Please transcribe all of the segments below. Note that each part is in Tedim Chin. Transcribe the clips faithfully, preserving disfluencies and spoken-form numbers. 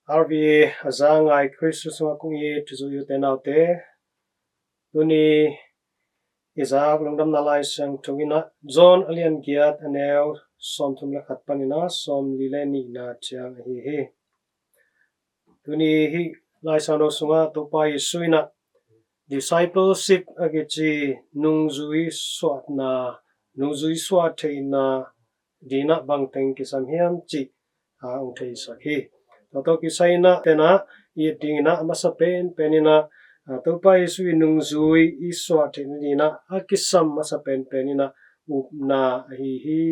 R V A a za ngai Khristu sungah kong it thuzui ute naute, tuni i zak lungdamna Lai Siangtho in ah John a lian giat a neu sawmthum le khat panin ah sawmli le nihna ciang ahi hi. Tuni hih Lai Siangtho sungah Topa Jesu in ah discipleship a kici nungzui suahna, nungzui suah theihna dingin ah bangteng kisam hiam cih a hong theisak hi. Tua tawh kisai in ah tena i et dingin ah a masa penpen in ah, a, Topa Jesu i nungzui i suah theihna dingin ah a kisam masa penpen in ah upna ahi hi.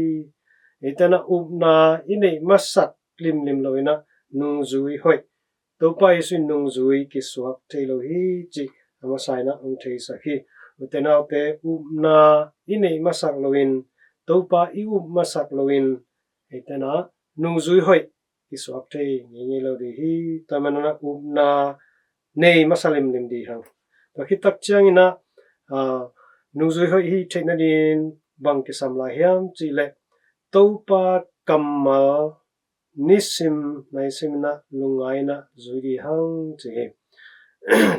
Eite in ah upna i neih masak limlim lo in ah nungzui hoih, Topa Jesu i nungzui kisuak thei lo hi cih a masa in ah hong theisak hi. Ute naute, upna i neih masak loin, Topa i up masak loin, eite in ah nungzui hoih kisuak thei ngeingei lo ding hi. Tua manin ah upna nei masa limlim ding hang. Tua khit tak ciangin ah, a, nungzui hoih hih theihna dingin bang kisam lai hiam cih leh Topa kammal nisim naisim in ah lungngai in ah zui ding hang ci hi.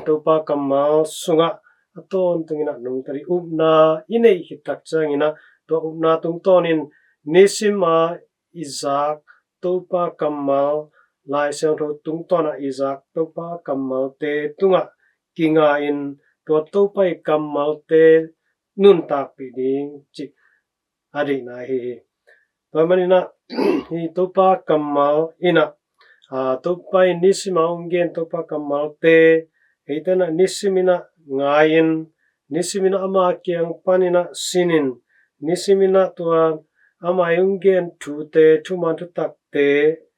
Topa kammal sungah a tawntung in ah nungta ding, upna i neih khit tak ciangin ah tua upna tungtawnin nisim a i zak Topa kammal, Lai Siangtho tungtawn a i zak Topa kammalte tungah kinga in tua Topa i kammalte nuntakpih ding cih a deihna ahi hi. Tua manin ah hih Topa kammal in ah, a, Topa i nisim a hong gen Topa kammalte eite in ah nisim in ah ngai in, nisim in ah ama kiang panin ah sin in, nisim in ah tua ama i hong gen thute, thuman thutakte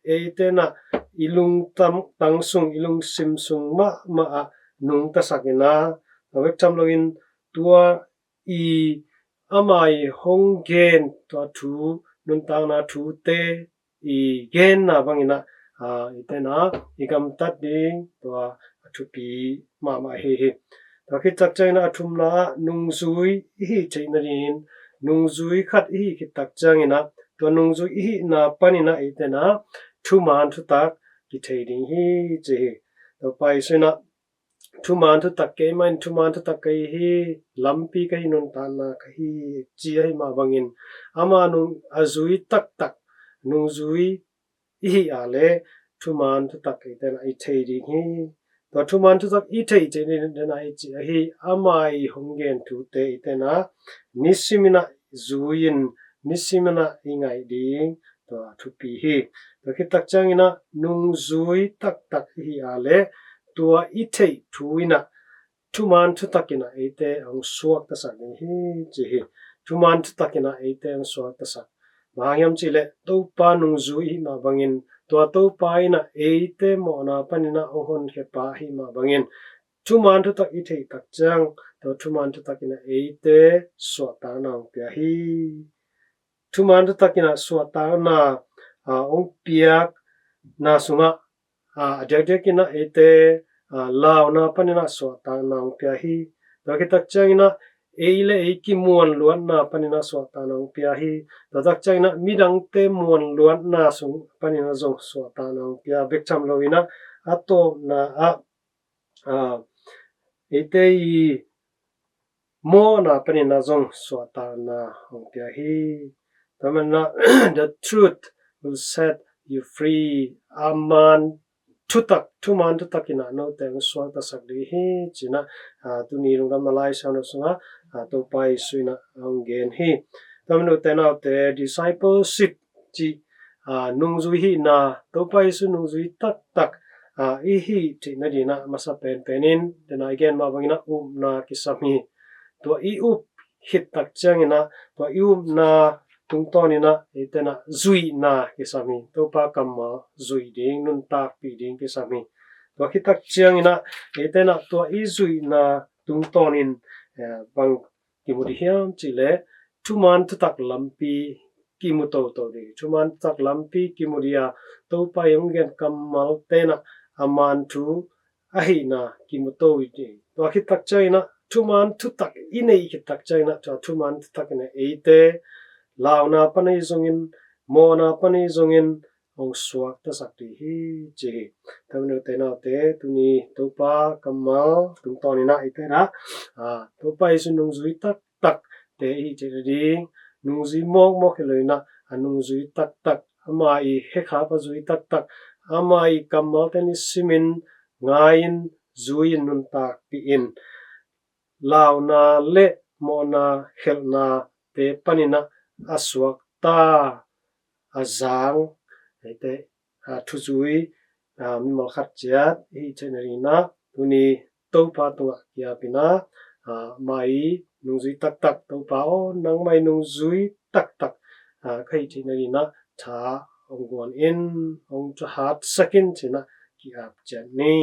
eite in ah i lungtang sung, i lungsim sung mahmah ah nungtasak in ah, a, bek tham loin tua i ama i hong gen tua thu, nuntakna thute i genna bangin ah, a, eite in ah i gamtat ding tua a thupi mahmah ahi hi. Tua khit tak ciangin ah a thumna ah nungzui i hih theihna dingin, nungzui khat i hih khit tak ciangin ah tua nungzui i hihna panin ah eite in ah thuman thutak kithei ding hi ci hi. Topa Jesu in ah thuman thutak, keimah in thuman thutak ka hi hi, lampi ka hi, nuntakna ka hi, ci ahih mah bangin ama nung a zui taktak nungzui i hih a leh thuman thutak eite in ah i thei ding hi. Tua thuman thutak i theih cih ni dena i cih ahi, ama i hong gen thute eite in ah nisim in ah zui in, nisim in ah i ngaih ding tua thupi hi. Tua khit tak ciangin ah nungzui taktak i hih a leh tua i theih thu in ah thuman thutak in ah eite hong suaktasak ding hi ci hi. Thuman thutak in ah eite hong suaktasak. Bang hang hiam cih leh Topa nungzui i hih mah bangin, tua Topa in ah eite mawhna panin ah hong honkhia pa i hih mah bangin, thuman thutak i theih tak ciang tua thuman thutak in ah eite suahtakna hong pia hi. Thuman thutak in ah suahtakna, a, hong piakna sungah, a, a diakdiak in ah eite, a, launa panin ah suahtakna hong pia hi. Tua khit tak ciangin ah ei le ei kimuanluatna panin ah suahtakna hong pia hi. Tua tak ciangin ah midangte muanluatna sung panin ah zong suahtakna hong pia. Bek tham loin ah a tawpna ah, a, eite i mawhna panin ah zong suahtakna hong pia hi. Tua manin ah the truth will set you free. A man thutak, thuman thutak in ah note hong suaktasak ding hi ci-in ah, a, tuni lungdamna Lai Siangtho sungah, a, Topa Jesu in ah hong gen hi. Tua manin ute naute, discipleship cih, a, nungzui hihna, Topa Jesu nungzui taktak, a, i hih theihna dingin ah masa penpen in, dena i gen mah bangin ah upna kisam hi. Tua i up khit tak ciangin ah, tua i upna tungtawn in ah eite in ah zuihna kisam hi. Topa kammal zuih ding, nuntakpih ding kisam hi. Tua khit tak ciangin ah eite in ah tua i zuihna tungtawn in, eh, bang kimu ding hiam cih leh thuman thutak lampi kimu toto ding. Thuman thutak lampi kimu ding a, Topa i hong gen kammalte in ah a man thu ahihna kimu to ding. Tua khit tak ciangin ah thuman thutak i neih khit tak ciangin ah tua thuman thutak in ah eite launa pan ahi zongin, mawhna pan ahi zongin, hong suaktasak ding hi ci hi. Tami note naute, tuni Topa kammal tungtawn in ah i te na, a, Topa Jesu nungzui taktak te i hih theihna ding, nungzui mawkmawk hi lo in ah, a nungzui taktak, ama i hekha a zui taktak, ama i kammalte ni simin ngai-in zui-in nuntakpih in, launa le mawhna khelhna te panin ah a suakta, a zang, eite, a, thuzui, a, mimal khat ciat i hih theihna ding in ah tuni Topa tungah kiap in ah, a, ama i nungzui taktak, Topa aw, nangma i nungzui taktak, a, ka hih theihna ding in ah tha hong guan in, hong thahatsak in ci-in ah kiap ciat ni.